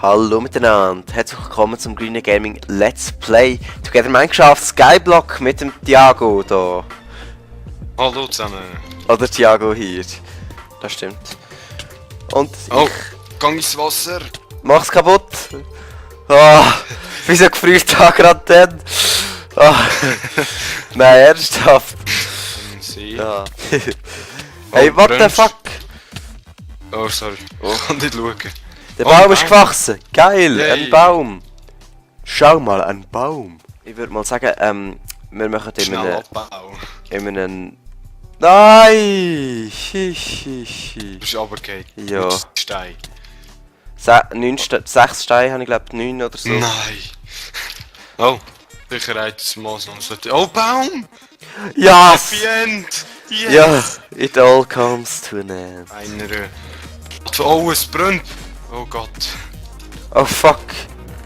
Hallo miteinander, herzlich willkommen zum Green Gaming Let's Play Together Minecraft Skyblock mit dem Thiago da. Hallo zusammen. Oder Thiago hier. Das stimmt. Und oh, gang ins Wasser. Mach's kaputt. Ah, wieso gefriert da gerade denn? Ah, nein, ernsthaft. Ja. Hey, what the fuck? Oh, sorry. Ich kann nicht schauen. Der Baum ist gewachsen. Geil, ein Baum. Schau mal, ein Baum. Ich würde mal sagen, wir machen in einem... Nein! Du bist runtergefallen. Ja. Stein. 6 Steine habe ich glaube 9 oder so. Nein. Oh, Sicherheitsmaßnahmen. Oh, Baum! Ja! Happy End! Yes. Ja, it all comes to an end. Oh, es brennt! Oh Gott. Oh fuck.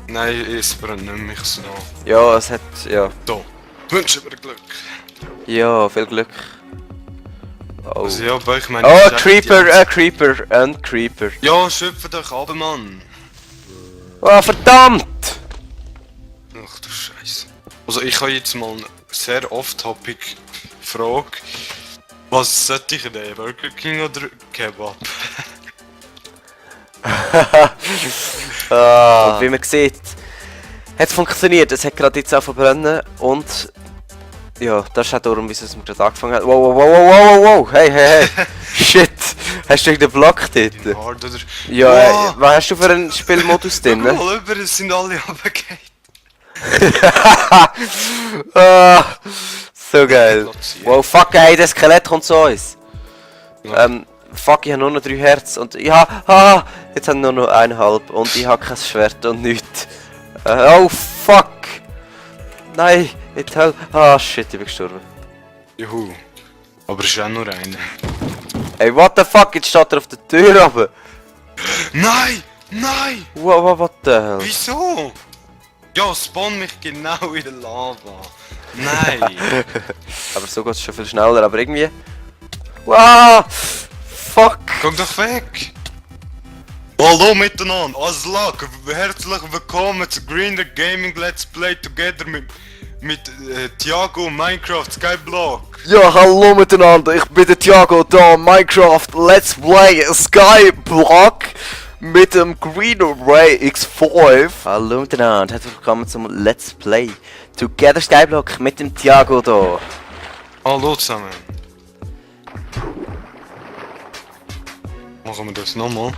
Nein, es brennt nicht mehr so. Ja, es hat... ja. Da. Wünsche mir Glück. Ja, viel Glück. Oh, also, ja, aber ich meine... Oh, Creeper, Creeper. Ja, schöpfe dich ab, Mann. Oh, verdammt! Ach du Scheiße. Also, ich habe jetzt mal eine sehr off-topic Frage. Was sollte ich nehmen? Burger King oder Kebab? Und wie man sieht, hat es funktioniert. Es hat gerade jetzt angefangen und ja, das ist auch darum, wieso es mir gerade angefangen hat. Wow, hey, shit, hast du irgendeinen Block dort? Hard oder? Ja, was hast du für einen Spielmodus drin? Guck mal über, es sind alle runtergefallen. So geil. Wow, fuck, hey, das Skelett kommt zu uns. Ja. Fuck, ich habe nur noch 3 Herz und ich habe... jetzt habe ich nur noch 1,5 und ich habe kein Schwert und nichts. Oh fuck! Nein, jetzt hell. Shit, ich bin gestorben. Juhu. Aber es ist auch nur einer. Ey, what the fuck, jetzt steht er auf der Tür runter. Nein! Nein! Wow, what the hell? Wieso? Ja, spawn mich genau in der Lava. Nein! Aber so geht es schon viel schneller, aber irgendwie... Wow! Fuck! Komm doch weg! Hallo miteinander, Aslak, herzlich willkommen zu Greener Gaming Let's Play Together mit Thiago Minecraft Skyblock. Ja, hallo miteinander, ich bin der Thiago da, Minecraft Let's Play Skyblock mit dem Green Ray X5. Hallo miteinander, herzlich willkommen zum Let's Play Together Skyblock mit dem Thiago da. Hallo zusammen. Machen wir das nochmal?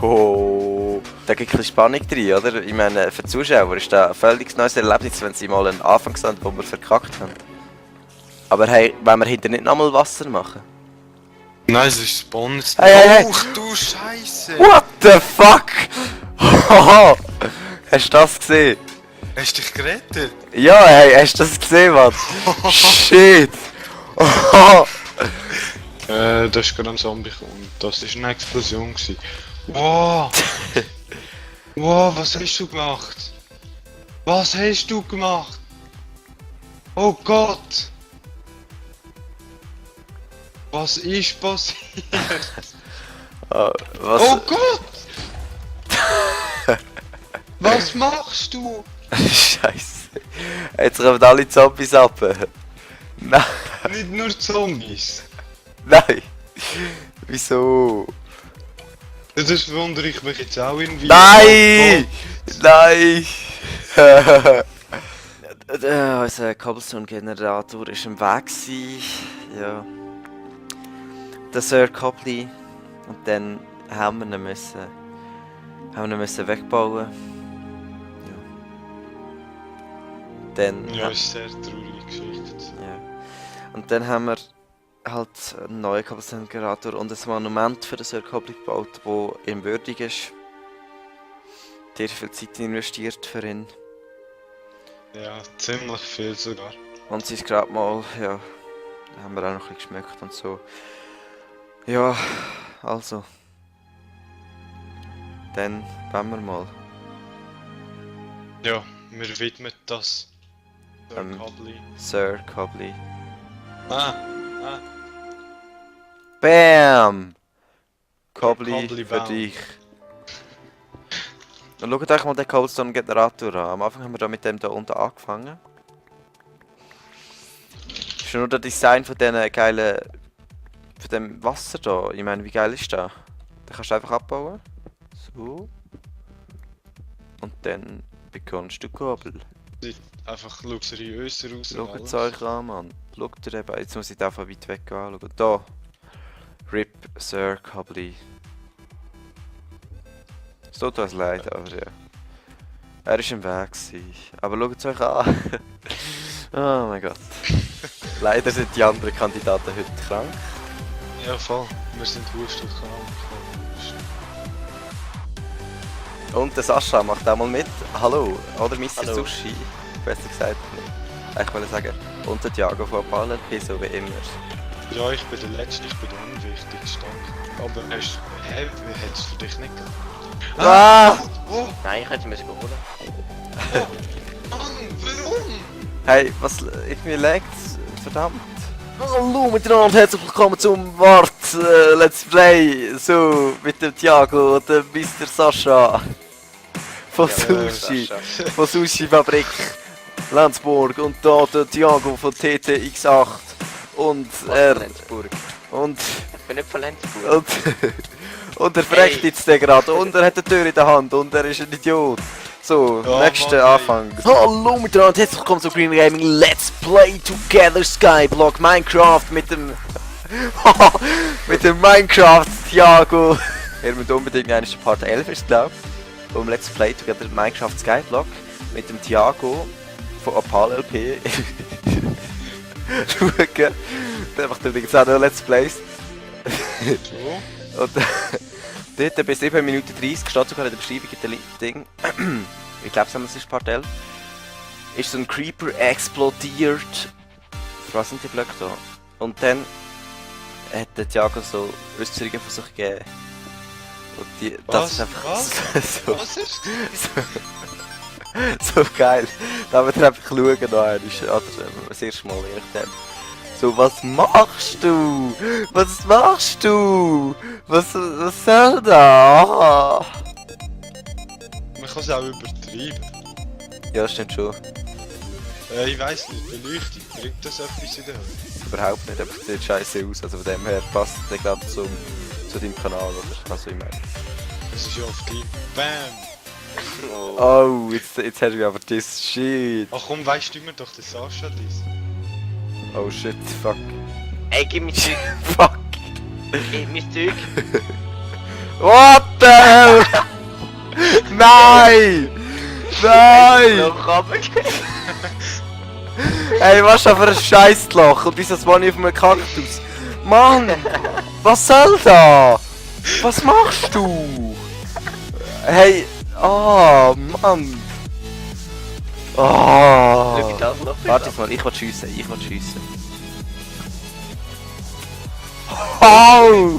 Oh, da gibt es Spannung drin, oder? Ich meine, für die Zuschauer ist das ein völlig neues Erlebnis, wenn sie mal einen Anfang sind, wo wir verkackt haben. Aber hey, wollen wir hinter nicht nochmal Wasser machen? Nein, es ist Spawn. Hey. Ach du Scheiße! What the fuck? Hast du das gesehen? Hast du dich gerettet? Ja, hey, hast du das gesehen, Mann? Shit! Das ist gerade ein Zombie und das ist eine Explosion gewesen. Wow! Wow, was hast du gemacht? Was hast du gemacht? Oh Gott! Was ist passiert? Was? Oh Gott! Was machst du? Scheiße. Jetzt kommen alle Zombies ab. Nein. Nicht nur Zombies. Nein. Wieso? Das wundere ich mich jetzt auch irgendwie. Nein! Nein! Unser Cobblestone-Generator war im Weg. Ja. Der Sir Copley. Und dann haben wir ihn müssen wegbauen. Ja. Dann... Ja, ist eine sehr traurige Geschichte. Ja. Und dann haben wir halt einen neuen Cobblestone-Generator und ein Monument für den Sir Copley gebaut, das ihm würdig ist. Sehr viel Zeit investiert für ihn. Ja, ziemlich viel sogar. Und es ist gerade mal, ja, da haben wir auch noch ein bisschen geschmeckt und so. Ja, also. Dann wollen wir mal. Ja, wir widmen das Copley. Sir Copley. Ah. Bam! Cobbly Cobbly für bound. dich. Und schaut euch mal den Coldstone Generator an. Am Anfang haben wir da mit dem da unten angefangen. Ist nur der Design von diesen geilen... von dem Wasser da. Ich meine, wie geil ist der? Den kannst du einfach abbauen. So. Und dann bekommst du Kobbel. Sieht einfach luxuriöser aus. und Schaut alles. es euch an, Mann. Schaut ihr eben. Jetzt muss ich den von weit weg anschauen. Da. RIP Sir Cobbly. Es tut uns leid, aber ja. Er war im Weg. Aber schaut es euch an. Oh mein Gott. Leider sind die anderen Kandidaten heute krank. Ja, voll. Wir sind Wurst und krank. Und der Sascha macht auch mal mit. Hallo. Oder Mr. Hallo. Sushi. Besser gesagt nicht. Ich wollte sagen. Und der Thiago von PALP, so wie immer. Ja, ich bin der Letzte, ich bin der Unwichtigste. Aber hast hä, wie hättest du dich nicht gegeben? Ah! Oh, Nein, ich hätte es holen. Mann, warum? Hey, was... Irgendwie lag's. Verdammt. Hallo miteinander und herzlich willkommen zum Wart Let's Play. So, mit dem Thiago und dem Mr. Sascha. Von Sushi. Sascha. Von Sushi Fabrik Lenzburg. Und da der Thiago von TTX8. Und er... Lenzburg. Und... Ich bin nicht von Lenzburg. Und er fragt Hey. jetzt den gerade. Und er hat eine Tür in der Hand. Und er ist ein Idiot. So, Ja, nächster Mann, Anfang. Hallo miteinander und herzlich willkommen zu Green Gaming Let's Play Together Skyblock Minecraft mit dem... mit dem Minecraft Thiago. Ihr müsst unbedingt einen Part 11 ist glaube ich. Um Let's Play Together Minecraft Skyblock mit dem Thiago von PALP. Schauen. Der macht übrigens auch noch Let's Plays. So. Und dort bei 7 Minuten 30 steht sogar in der Beschreibung in dem Ding. Ich glaube, es ist Part 11. Ist so ein Creeper explodiert. Was sind die Blöcke da? Und dann hat der Thiago so Äußerungen von sich gegeben. Und die, das Was? ist einfach Was? so, Was ist so geil. Da wird er einfach schauen noch einmal. Oder das erste Mal, je nachdem. So, was machst du? Was machst du? Was soll da? Man kann es auch übertreiben. Ja, stimmt schon. Ich weiss nicht, Beleuchtung, bringt das etwas in der Höhe? Überhaupt nicht, aber es sieht scheiße aus. Also von dem her passt der gerade zu deinem Kanal, oder? Also ich meine. Es ist ja auf Team. Bam! Oh. Oh, jetzt hast du aber das Shit. Ach komm, weißt du immer doch, der Sascha dies. Oh shit, fuck. Ey, gib mir Zeug. Fuck. Gib mir Zeug. What the hell? Nein! Nein! Noch runter. Ey, was ist für ein Scheissloch? Und wieso war ich auf einem Kaktus? Mann! Was soll da? Was machst du? Hey! Oh, Mann! Schau Oh! das noch. Warte jetzt mal, ich will schiessen, Oh!